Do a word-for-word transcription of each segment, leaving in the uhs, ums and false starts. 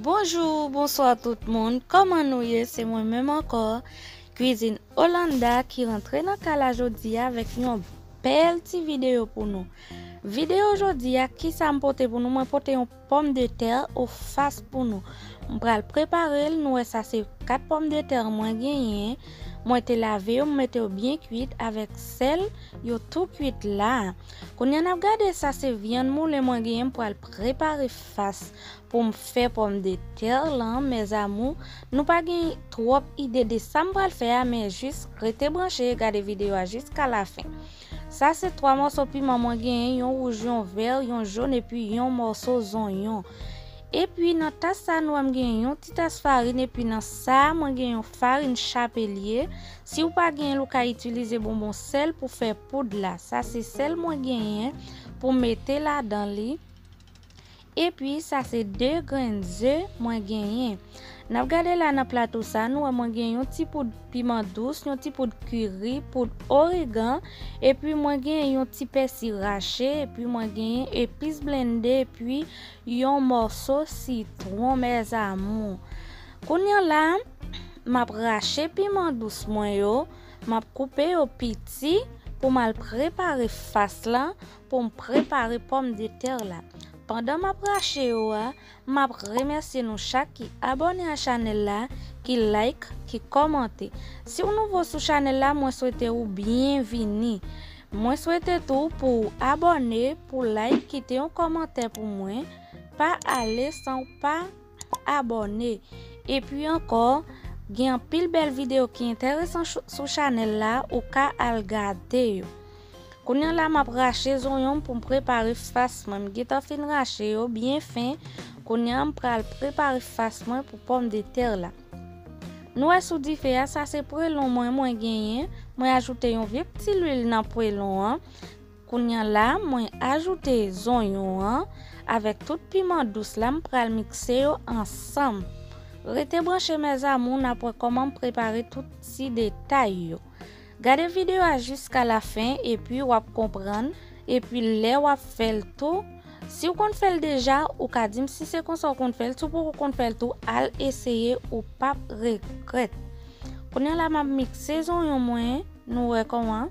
Bonjou, bonswa tout moun. Kòman nou ye? Se mwen menm ankò, Kwizin Olanda, ki rantre nan kay la jodi a avèk yon bèl ti videyo pou nou. Videyo jodi a, kisa m pote pou nou? Mwen pote yon pòmdetè ofas pou nou. M pral prepare l, nou wè sa se kat pòmdetè mwen genyen. Mwen te lave yo, m mete yo byen kwit avèk sèl, yo tou kwit la. Kounye a n ap gade sa se vyann moulen mwen genyen, m pral prepare fas pou m fè pòmdetè lan, mes amours. Nou pa gen twòp ide de sa m pral fè a, men jis rete branche, gade videyo a jiska lafen. Sa se twa mòso piman mwen genyen, yon wouj, yon vè, yon jòn, epi yon mòso zonyon. Epi nan tas sa nou wè m genyen yon ti tas farin, epi nan sa mwen gen yon farin chapelye. Si w pa genyen l, ou ka itilize bonbon sèl pou fè poud la. Sa se sèl mwen genyen pou mete ladan li. Epi sa se de grenn ze mwen genyen. N ap gade la nan plato sa, nou wè mwen gen yon ti poud piman dous, yon ti poud kiri, poud oregan, epi mwen gen yon ti pèsi rache, epi mwen gen epis blende, epi yon mòso sitwon, mes amours. Kounye a la, m ap rache piman dous mwen yo, m ap koupe yo piti pou m al prepare fas lan, pou m prepare pòmdetè la. Pandan m ap rache yo a, m ap remèsye nou chak ki abòne a chanèl la, ki like, ki kòmante. Si w nouvo sou chanèl la, mwen swete ou byenvini. Mwen swete tou pou w abòne, pou w like, kite yon kòmantè pou mwen. Pa ale san w pa abòne. Epi ankò, gen anpil bèl videyo ki enteresan sou chanèl la, ou ka al gade yo. Kounye a la, m ap rache zonyon m pou m prepare fas mwen. M gentan fin rache yo byen fen. Kounye a, m pral prepare fas mwen pou pòmdetè la. Nou wè sou dife a, sa se pwelon mwen, mwen genyen. Mwen ajoute yon vye ti lwil nan pwelon an. Kounye a la, mwen ajoute zonyon an avèk tout piman dous la, m pral mikse yo ansanm. Rete branche, mes amours, n ap wè kòman m prepare tout ti detay yo. Gade videyo a jiska lafen, epi w ap konprann, epi lè w ap fè l tou, si w konn fè l deja, ou ka di m si se konsa w konn fè l, si w poko konn fè l tou, al eseye, ou p ap regrèt. Kounye a la, m ap mikse zonyon mwen, nou wè kòman.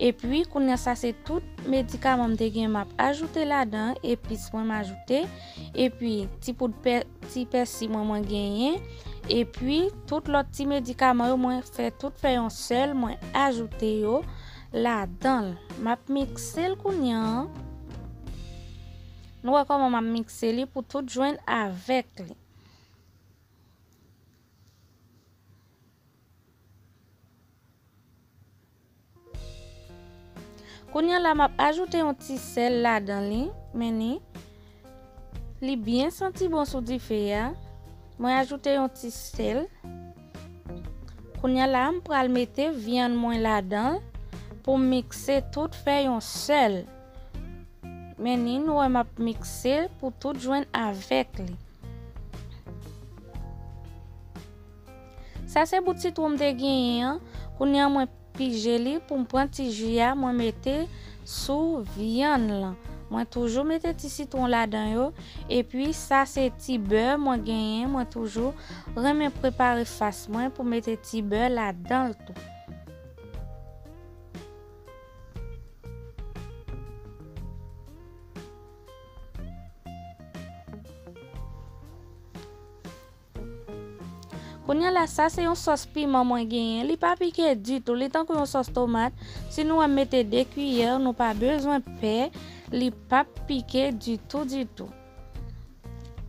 Epi, kounye a sa se tout medikaman m te gen, m ap ajoute ladan, epis mwen m ajoute, epi ti poud pè-, ti pèsi mwen, mwen genyen, epi tout lòt ti medikaman yo, mwen fè tout fè yon sèl, mwen ajoute yo ladan l. M ap mikse l kounye a. Nou wè kòman m ap mikse li pou tout jwenn avèk li. Kounye a la, m ap ajoute yon ti sèl ladan li, men ni. Li byen santi bon sou dife a. Mwen ajoute yon ti sèl. Kounye a la, m pral mete vyann mwen ladan pou m mikse tout fè yon sèl. Men ni, nou wè m ap mikse pou tout jwenn avèk li. Sa se bout sitwon m te genyen an. Kounye a mwen pije li pou m pran ti ji a, mwen mete sou vyann lan. Mwen toujou mete ti sitwon ladan yo. Epi sa se ti bè mwen genyen. Mwen toujou renmen prepare fas mwen pou mete ti bè ladan l tou. Kounye a la, sa se yon sòs piman mwen genyen. Li pa pike ditou. Li tankou yon sòs tomat. Si nou wè m mete de kiyè, nou pa bezwen pè. Li p ap pike ditou, ditou.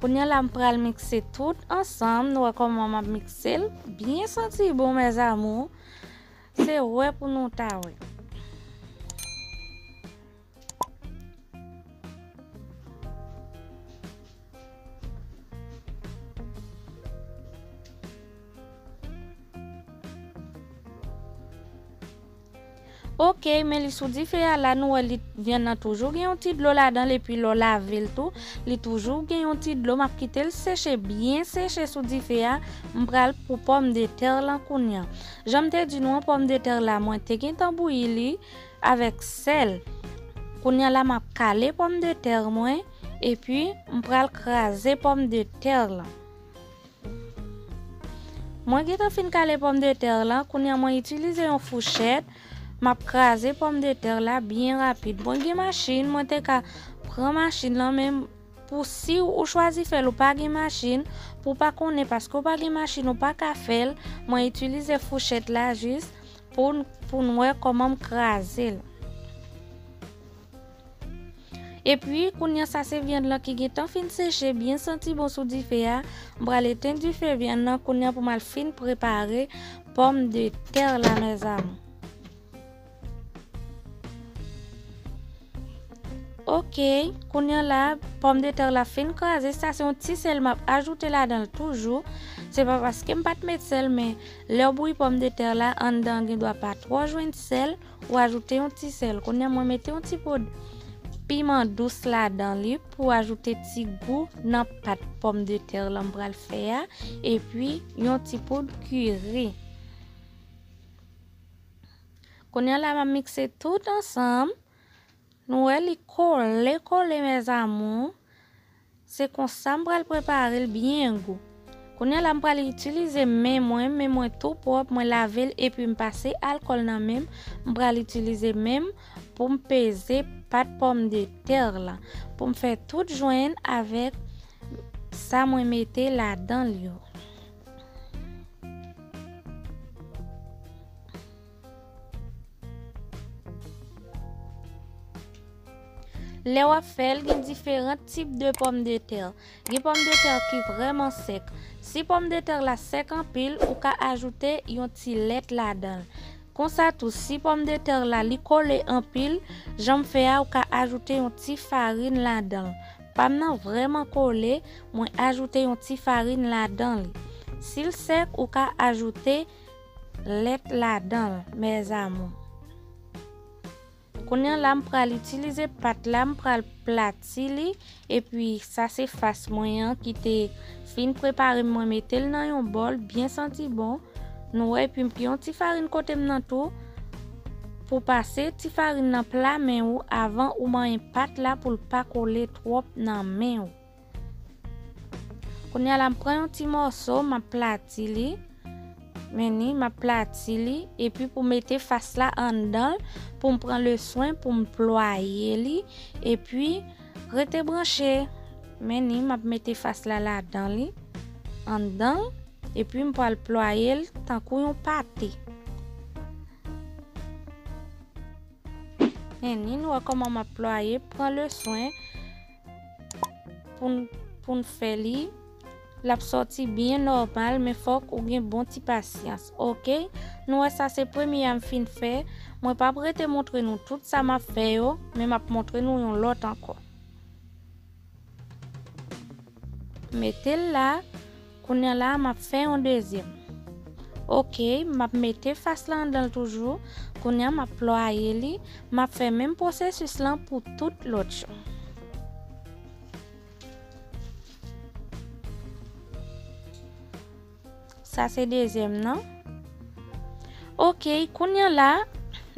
Kounye a la, m pral mikse tout ansanm. Nou wè kòman m ap mikse l. Byen santi bon, mes amours. Se wè pou nou ta wè. Ok, men li sou dife a la, nou wè li, vyann nan toujou gen yon ti dlo ladan l, epi lè w lave l tou, li toujou gen yon ti dlo. M ap kite l seche, byen seche sou dife a. M pral pou pòmdetè lan kounye a. Jan m te di nou an, pòmdetè la, mwen te gentan bouyi li avèk sèl. Kounye a la, m ap kale pòmdetè mwen, epi m pral kraze pòmdetè lan. Mwen gentan fin kale pòmdetè lan, kounye a mwen itilize yon fouchèt, m ap kraze pòmdetè la byen rapid. Mwen gen machin, mwen te ka pran machin lan, men pou si ou chwazi fè l, ou pa gen machin, pou w pa konnen, paske w pa gen machin, ou pa ka fè l, mwen itilize fouchèt la jis pou, pou n wè kòman m kraze l. Epi, kounye a sa se vyann lan ki gentan fin seche, byen santi bon sou dife a. M pral etenn dife vyann nan kounye a pou m al fin prepare pòmdetè la, mezanmi. Ok, kounye a la, pòmdetè la fin kraze. Sa se yon ti sèl m ap ajoute ladan l toujou. Se pa paske m pa t met sèl, men lè w bouyi pòmdetè la, anndan gen dwa pa twò jwenn sèl. Ou ajoute yon ti sèl. Kounye a mwen mete yon ti poud piman dous ladan li pou ajoute ti gou nan pat pòmdetè lan m pral fè a, epi yon ti poud kiri. Kounye a la m ap mikse tout ansanm. Nou wè li kole kole, mes amours. Se konsa m pral prepare l byen gou. Kounye a la m pral itilize men mwen, men mwen tou pwòp, mwen lave l epi m pase alkòl nan men m. M pral itilize men m pou m peze pat pòmdetè la, pou m fè tout jwenn avèk sa mwen mete ladan l yo. Lè w ap fè l, gen diferan tip de pòmdetè. Gen pòmdetè ki vrèman sèk. Si pòmdetè la sèk anpil, ou ka ajoute yon ti lèt ladan l. Konsa tou, si pòmdetè la li kole anpil, jan m fè a, ou ka ajoute yon ti farin ladan l. Pa m nan vrèman kole, mwen ajoute yon ti farin ladan li. Si l sèk, ou ka ajoute lèt ladan l, mes amours. Kounye a la, m pral itilize pat la, m pral plati li, epi sa se fas mwen an ki te fin prepare, mwen mete l nan yon bòl, byen santi bon. Nou wè, epi m gen yon ti farin kote m nan tou, pou pase ti farin nan pla men ou avan ou manyen pat la pou l pa kole twòp nan men ou. Kounye a la, m pran yon ti mòso, m ap plati li. Men ni, m ap plati li. Epi pou mete fas la anndan l, pou m pran le swen, pou m plwaye li. Epi, rete branche. Men ni, m ap mete fas la ladan li, anndan l. Epi, m pral plwaye l tankou yon pate. Men ni, nou wè kòman m ap plwaye, pran le swen pou n, pou n fè li. L ap sòti byen nòmal, men fòk ou gen bon ti pasyans, oke? Nou wè sa se premye a m fin fè. Mwen p ap rete montre nou tout sa m ap fè yo, men m ap montre nou yon lòt ankò. Mete l la. Kounye a la, m ap fè yon dezyèm. Oke, m ap mete fas la anndan l toujou. Kounye a, m ap plwaye li. M ap fè menm pwosesis lan pou tout lòt yo. Sa se dezyèm nan. Oke, kounye a la,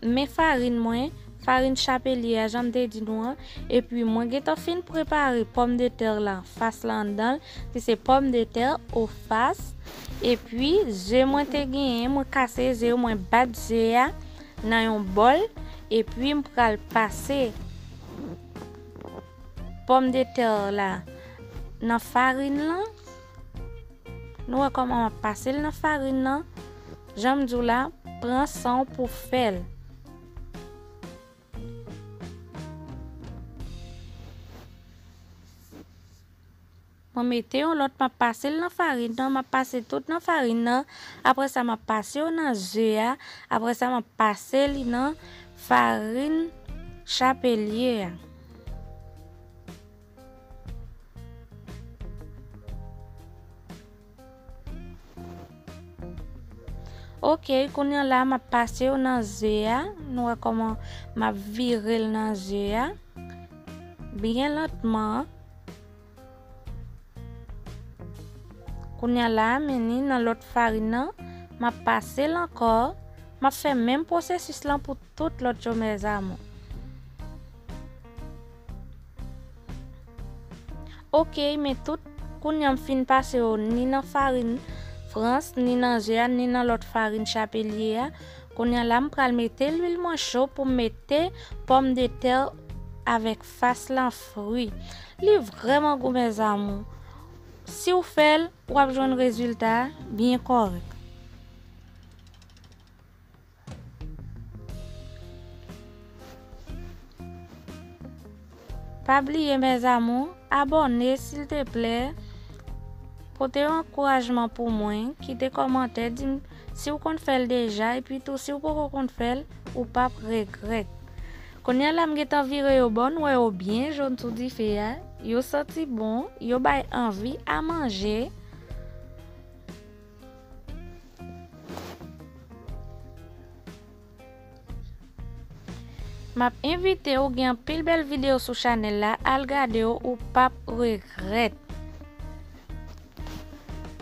men farin mwen, farin chapelye a, jan m te di nou an, epi mwen gentan fin prepare pòmdetè la, fas la anndan l, ki se pòmdetè o fas, epi ze mwen te genyen, mwen kase ze yo, mwen bat ze a nan yon bòl, epi m pral pase pòmdetè la nan farin lan. Nou wè kòman m ap pase l nan farin nan. Jan m di w la, pran san w pou fè l. Mwen mete yon lòt, m ap pase l nan farin nan, m ap pase tout nan farin nan. Apre sa, m ap pase yo nan ze a. Apre sa, m ap pase li nan farin chapelye a. Oke, kounye a la, m ap pase yo nan ze a. Nou wè kòman m ap vire l nan ze a. Byen lantman. Kounye a la, men ni nan lòt farin nan, m ap pase l ankò. M ap fè menm pwosesis lan pou tout lòt yo, mes amours. Oke, men tout kounye a m fin pase yo ni nan farin, Frans, ni nan zye a, ni nan lòt farin chapelye a. Kounye a la, m pral mete lwil mwen cho pou m mete pòmdetè avèk fas lan fri. Li vrèman gou, mes amours. Si w fè l, w ap jwenn rezilta byen kòrèk. Pa bliye, mes amours, abòne, silteplè. Pote yon ankourajman pou mwen, kite kòmantè, di m si w konn fè l deja, epi tou si w poko konn fè l, ou p ap regrèt. Kounye a la, m gentan vire yo bò, n wè yo byen jòn sou dife a, yo santi bon, yo bay anvi a manje. M ap envite w, gen anpil bèl videyo sou chanèl la, al gade yo, ou p ap regrèt.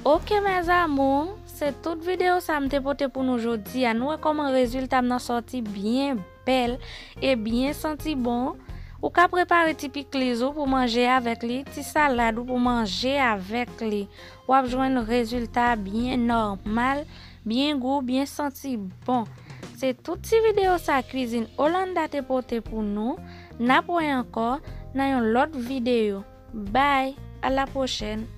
Ok, mes amours, se tout videyo sa m te pote pou nou jodi a. Nou wè kòman rezilta m nan sòti byen bèl e byen santi bon. Ou ka prepare ti pikliz ou pou manje avèk li, ti salad ou pou manje avèk li. W ap jwenn rezilta byen nòmal, byen gou, byen santi bon. Se tout ti videyo sa Cuisine Olanda te pote pou nou. N ap wè ankò nan yon lòt videyo. Bye, à la prochaine.